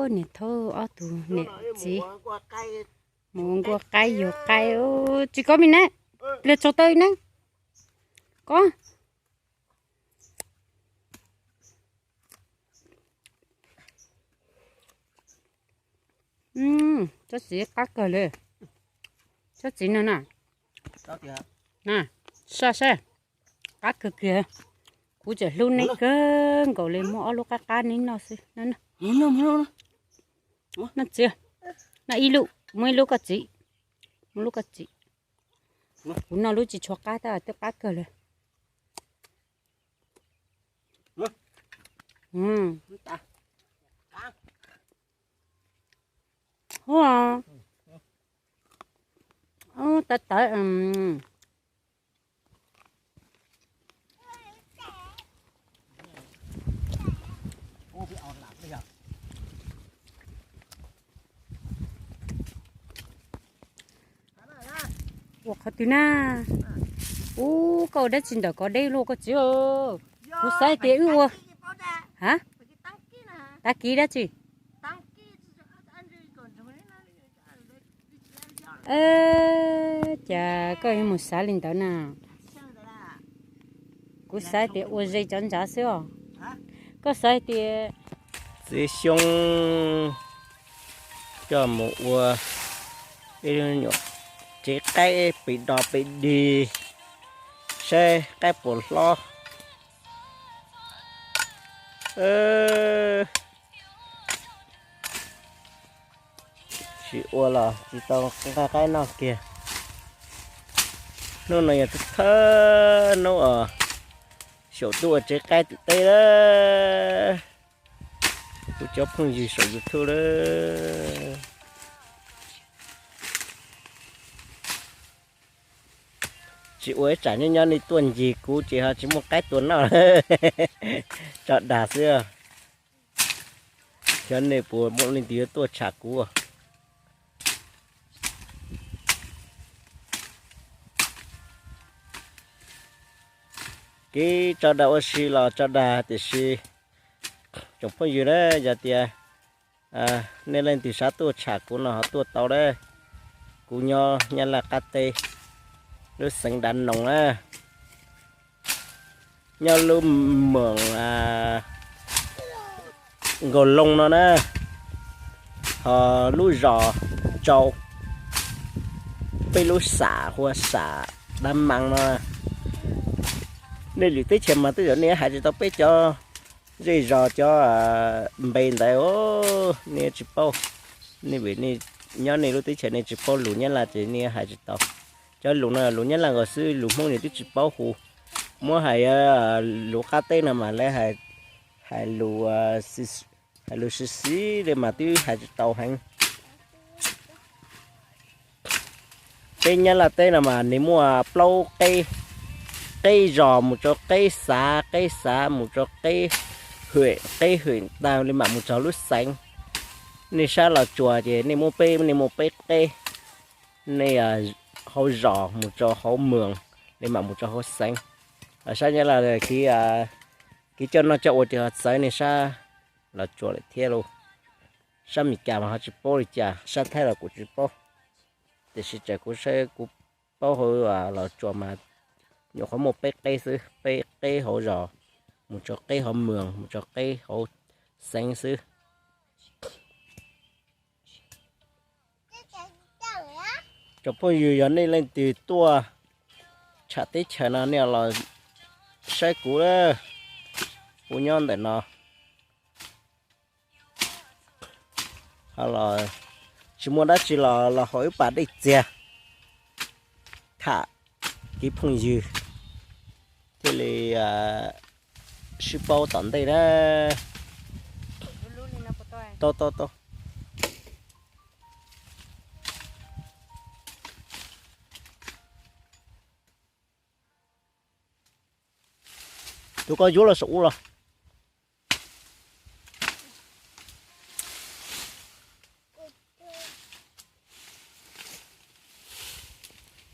Niam Thaub ob tug niam txiv mus ua nkuaj qaib yug qaib. Tsis kov me na, pliag tsaus taw na. Kov. Tsob txiv qab kawg li. Tsob txiv no na. Na, saj saj, qab kawg kiag. Kuv tseem hlub neb kawg nkaus li, muab ob lub qab qab neb noj xwb. Noj txiv, noj ib lub, muab ib lub koj txiv, muab lub koj txiv. Kuv noj lub tsis tshua qab tab twb qab kawg li. Tawv tawv. Ua qhov twg na? Ub, koj ua dab tsi ntawm ko deb luaj koj txiv? Kuv xav tias wb ua, ha, tag kis dab tsi? Cas koj yuav mus xav li ntawd na? Kuv xav tias ua ze cov ntsav xwb os. Koj xav tias txiv xyoo coj mus ua ib nyuam tsev qaib pem dos pem dig, saib qaib puas hlob. Tsis ua los tsis tau nqa qaib noj kiag. Hnub no yog thawj hnub os, xyaum tuaj ua tsev qaib tim teb lawm. Kuv cov phooj ywg saum YouTube lawm. Tsis ua ib tsam nyob nyob nej tuaj ncig kuv ces ho tsis muaj qaib tua noj. Tso dag xwb. Xyov nej puas muaj leej twg yuav tuaj tsham kuv. Kev tso dag ua si los tso dag tiam sis tsoom phooj ywg na, yog tias nej leej twg xav tuaj tsham kuv no ho tuaj tau lawm. Kuv nyob Nyab Laj qab teb, lub xeev Dav Noos na, nyob lub moos Nkaus Loo no na, ho lub zos Tsau, peb lub xam hu ua xam Dab Maas no. Nej lwm teb chaws mas tej zaum nej hais tsis tau peb cov zej zos cov npe ntawd, nej tsis paub. Nej vim nej nyob nej lub teb chaws nej tsis paub lus Nyab Laj ces nej hais tsis tau. Cov lus no lus Nyab Laj nkaus xwb, lus Hmoob nej twb tsis paub hu. Muab hais lus qab teb no mas lawv hais lus, hais lus siv siv li mas twb hais tsis tau heev. Peb Nyab Laj teb no mas nws muaj plaub qeb, qeb zos mus rau qeb xav, qeb xav mus rau qeb hwm, qeb hwm tag li mam mus txog lub xeev. Nej sab Los Tsuas ces nej muaj peb, nej muaj peb qeb, nej hauv zos mus rau hauv moos li mam mus rau hauv xeev. Sab Nyab Laj kev, kev coj noj coj ua ces ho txawv nej sab Los Tsuas lawm thiab lauj. Sab Mes Kas mas ho tsis paub li cas, sab Thaib los kuv tsis paub. Tiam sis tseem kuv saib kuv paub hauv Los Tsuas mas nyuam qhuav muaj peb qeb xwb, peb qeb hauv zos mus rau qeb hauv moos mus rau qeb hauv xeev xwb. Cov phooj ywg, yog nej leej twg tuaj tsham teb chaws no nej los saib kuv, kuv nyob ntawm no. Ho los tsis muaj dab tsi los los haus ib pas dej txiag tham kev phooj ywg thiaj li sib paub tom ntej na. Tau tau tau. Tus koj yuav los saum ub los.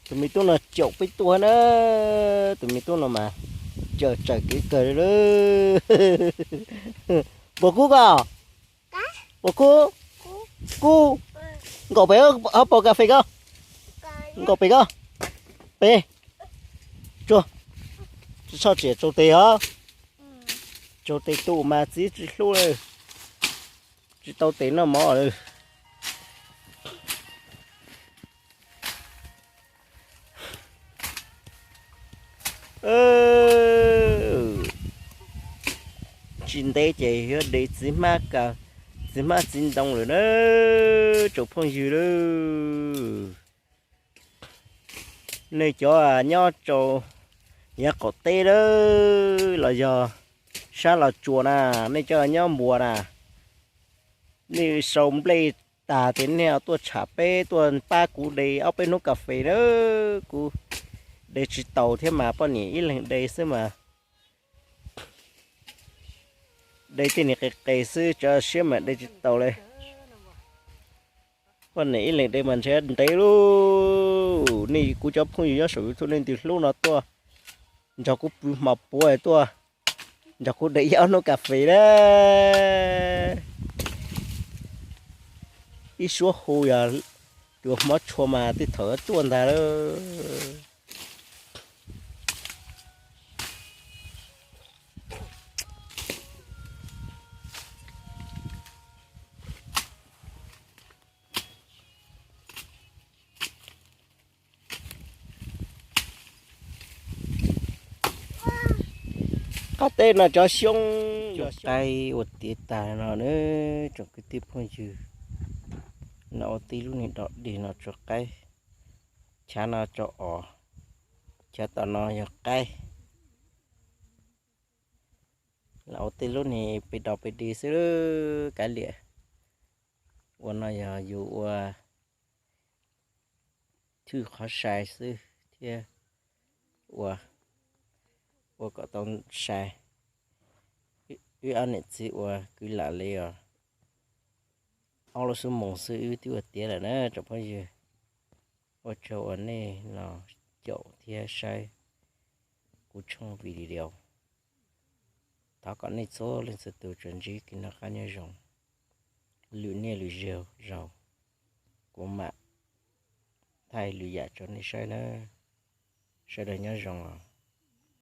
Tus me tub no caum peb tuaj na, tus me tub no mas caum tsawm kev kawg li. Puas kub koj? Ua kub, kub, nkaum pem hauv paus kas fes ko, nkaum pem ko, pem, tsuag, tsis tshoj tsiam tsaus tes os, tsaus tes tu mas txiv tsis hlub lawm, tsis tau tes noj mov lawm. Tsis ntev ces yog de txiv hmab, txiv hmab txiv ntoo lawm na, tsoom phooj ywg lawm. Nej cov nyob rau yav qaum teb lawm los yog sab Los Tsuas na, nej cov nyob Npuas na, nej sau nplej tag ces nej tuaj tsham peb, tuaj pab kuv de ob peb hnub kas fes na. Kuv de tsis taus thiab mas poj niam ib leeg de xwb mas, de tej niag qis qis xwb, tso siab mas de tsis taus li. Poj niam ib leeg de mas ntshe ntev lauj. Nej kuv cov phooj ywg nyob saum YouTube nej leej twg hlub no tuaj nrog kuv pw hmo puav, tuaj nrog kuv de ib ob hnub kas fes na. Ib suab hu yog cua hmov tshua mas tej thaum tuaj ntag lauj. Qab teb no cov xyoob, cov qaib ua tiav tag no na, tsoom kwv tij phooj ywg. No ua tib lub niag dog dig no tso qaib, chav no tso os, chav tom no yog qaib. Los ua tej lub niag pes dog pes dig xwb, kav liam. Ua no yog yus ua thwj qhov sai xwb thiab ua, ua kom tau sai. Wb ob niam txiv ua kwv lam li os, ob lub xub moos xwb wb twb ua tiav lawm na tsoom phooj ywg. Ua tsaug uas nej los caum thiab saib kuv tshooj video. Thov kom nej txhua leej txhua tus tsuas ntsib kev noj qab nyob zoo, lwm niaj lwm zaug kuv mam thaij lwm yam rau nej saib na. Sawv daws nyob zoo os.